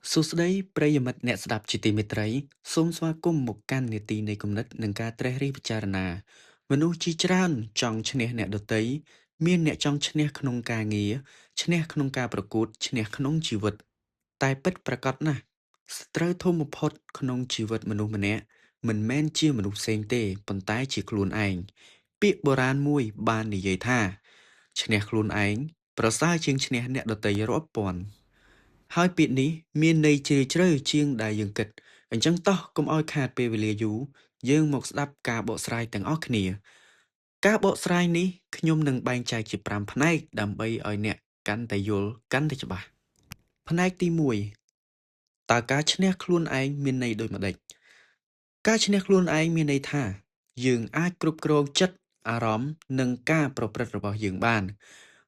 សួស្តីប្រិយមិត្តអ្នកស្ដាប់ជាទីមេត្រីសូមស្វាគមន៍មកកាន់នាទីនៃគំនិតនិងការត្រិះរិះពិចារណាមនុស្សជាច្រើនចង់ឈ្នះអ្នកដទៃមានអ្នកចង់ឈ្នះក្នុងការងារឈ្នះក្នុងការប្រកួតឈ្នះក្នុងជីវិតតែពិតប្រាកដណាស់សត្រូវធំបំផុតក្នុងជីវិតមនុស្សម្នាក់មិនមែនជាមនុស្សផ្សេងទេប៉ុន្តែជាខ្លួនឯងពាក្យបុរាណមួយបាននិយាយថាឈ្នះខ្លួនឯងប្រសើរជាងឈ្នះអ្នកដទៃរាប់ពាន់ហើយពាក្យនេះមានន័យជ្រាលជ្រៅជាងដែលយើងគិតអញ្ចឹងតោះកុំឲ្យខាតពេលវេលាយូរយើងមកស្ដាប់ការបកស្រាយទាំងអស់គ្នាការបកស្រាយនេះខ្ញុំនឹងបែងចែកជា5ផ្នែកដើម្បីឲ្យអ្នកកាន់តែយល់កាន់តែច្បាស់ផ្នែកទី1តើការឈ្នះខ្លួនឯងមានន័យដូចម្ដេចការឈ្នះខ្លួនឯងមានន័យថាយើងអាចគ្រប់គ្រងចិត្តអារម្មណ៍និងការប្រព្រឹត្តរបស់យើងបាន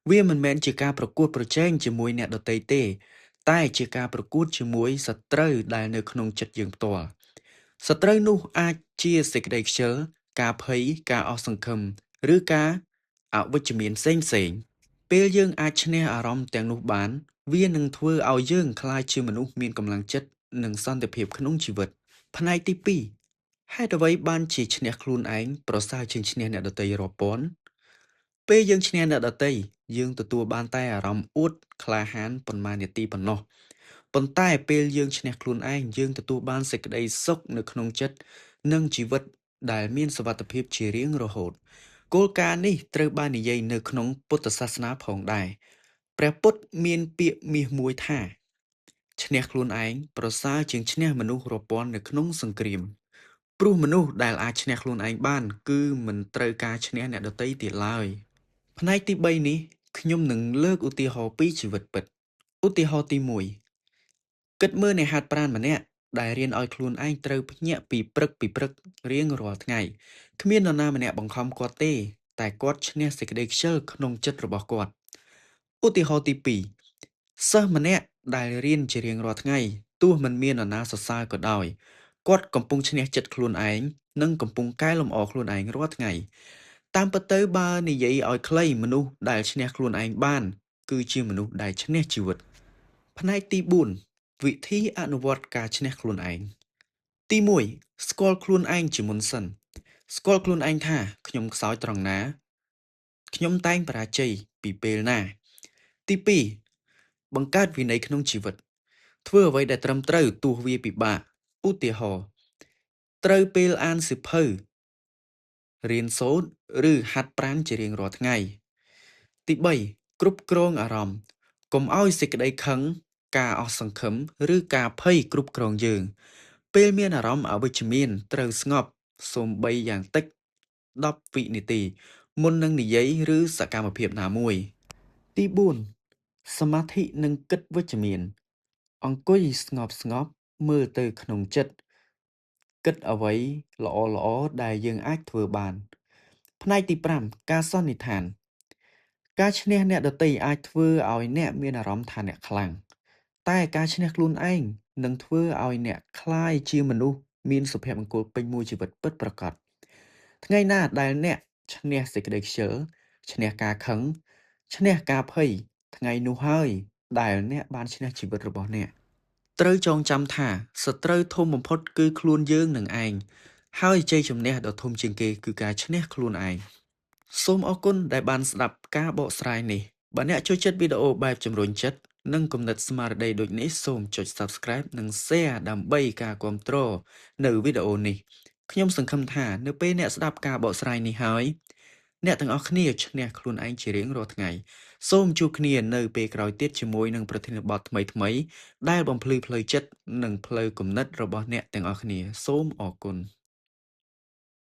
វាមិនមែនជាការប្រកួតប្រជែងជាមួយអ្នកដទៃទេតែជាការប្រកួតជាមួយសត្រូវដែលនៅក្នុងចិត្តយើងផ្ទាល់សត្រូវនោះអាចជាសេចក្តីខ្ជិលការភ័យការអស់សង្ឃឹមឬការអវិជ្ជមានផ្សេងៗពេលយើងអាចឈ្នះអារម្មណ៍ទាំងនោះបានវានឹងធ្វើឲ្យយើងក្លាយជាមនុស្សមានកម្លាំងចិត្តនិងសន្តិភាពក្នុងជីវិតផ្នែកទី2ហេតុអ្វីបានជាឈ្នះខ្លួនឯងប្រសើរជាងឈ្នះអ្នកដទៃរាប់ពាន់ពេលយើងឈ្នះអ្នកដទៃយើងទទួលបានតែអារម្មណ៍អួតក្លាហានប៉ុន្មាននាទីប៉ុណ្ណោះប៉ុន្តែពេលយើងឈ្នះខ្លួនឯងយើងទទួលបានសេចក្តីសុខនៅក្នុងចិត្តនិងជីវិតដែលមានសុវត្ថិភាពជារៀងរហូតគោលការណ៍នេះត្រូវបាននិយាយនៅក្នុងពុទ្ធសាសនាផងដែរព្រះពុទ្ធមានពាក្យមាសមួយថាឈ្នះខ្លួនឯងប្រសើរជាងឈ្នះមនុស្សរាប់ពាន់នៅក្នុងសង្គ្រាមព្រោះមនុស្សដែលអាចឈ្នះខ្លួនឯងបានគឺមិនត្រូវការឈ្នះអ្នកដទៃទៀតឡើយផ្នែកទី3នេះខ្ញុំនឹងលើកឧទាហរណ៍ពីជីវិតពិតឧទាហរណ៍ទី1គិតមើលអ្នកហាត់ប្រាណម្នាក់ដែលរៀនឲ្យខ្លួនឯងត្រូវភ្ញាក់ពីព្រឹករៀងរាល់ថ្ងៃគ្មាននរណាម្នាក់បង្ខំគាត់ទេតែគាត់ឈ្នះសេចក្តីខ្ជិលក្នុងចិត្តរបស់គាត់ឧទាហរណ៍ទី2សិស្សម្នាក់ដែលរៀនជារៀងរាល់ថ្ងៃទោះមិនមាននរណាសរសើរក៏ដោយគាត់កំពុងឈ្នះចិត្តខ្លួនឯងនិងកំពុងកែលម្អខ្លួនឯងរាល់ថ្ងៃតាមពិតទៅបើនិយាយឲ្យខ្លីមនុស្សដែលឈ្នះខ្លួនឯងបានគឺជាមនុស្សដែលឈ្នះជីវិតផ្នែកទី4វិធីអនុវត្តការឈ្នះខ្លួនឯងទី1ស្គាល់ខ្លួនឯងជាមុនសិនស្គាល់ខ្លួនឯងថាខ្ញុំខ្សោយត្រង់ណាខ្ញុំតែងបរាជ័យពីពេលណាទី2បង្កើតវិន័យក្នុងជីវិតធ្វើអ្វីដែលត្រឹមត្រូវទោះវាពិបាកឧទាហរណ៍ត្រូវពេលអានសៀវភៅរៀនសូត្រឬហាត់ប្រាណជារៀងរាល់ថ្ងៃទី3គ្រប់គ្រងអារម្មណ៍កុំឲ្យសេចក្តីខឹងការអស់សង្ឃឹមឬការភ័យគ្រប់គ្រងយើងពេលមានអារម្មណ៍អវិជ្ជមានត្រូវស្ងប់សូម្បីយ៉ាងតិច10វិនាទីមុននឹងនិយាយឬសកម្មភាពណាមួយទី4សមាធិនិងគិតវិជ្ជមានអង្គុយស្ងប់ៗមើលទៅក្នុងចិត្តគិតអ្វីល្អៗដែលយើងអាចធ្វើបានផ្នែកទី5ការសន្និដ្ឋានការឈ្នះអ្នកដទៃអាចធ្វើឲ្យអ្នកមានអារម្មណ៍ថាអ្នកខ្លាំងតែការឈ្នះខ្លួនឯងនឹងធ្វើឲ្យអ្នកក្លាយជាមនុស្សមានសុភមង្គលពេញមួយជីវិតពិតប្រាកដថ្ងៃណាដែលអ្នកឈ្នះសេចក្តីខ្ជិលឈ្នះការខឹងឈ្នះការភ័យថ្ងៃនោះហើយដែលអ្នកបានឈ្នះជីវិតរបស់អ្នកត្រូវចងចាំថាសត្រូវធំបំផុតគឺខ្លួនយើងនឹងឯងហើយជ័យជំនះដ៏ធំជាងគេគឺការឈ្នះខ្លួនឯងសូមអរគុណដែលបានស្ដាប់ការបកស្រាយនេះបើអ្នកចូលចិត្តវីដេអូបែបជំរុញចិត្តនិងគំនិតស្មារតីដូចនេះសូមចុច Subscribe និង Share ដើម្បីការគាំទ្រនៅវីដេអូនេះខ្ញុំសង្ឃឹមថានៅពេលអ្នកស្ដាប់ការបកស្រាយនេះហើយអ្នកទាំងអស់គ្នាឈ្នះខ្លួនឯងជារៀងរាល់ថ្ងៃសូមជួបគ្នានៅពេលក្រោយទៀតជាមួយនឹងប្រធានបទថ្មីៗដែលបំភ្លឺផ្លូវចិត្តនិងផ្លូវគំនិតរបស់អ្នកទាំងអស់គ្នាសូមអរគុណ។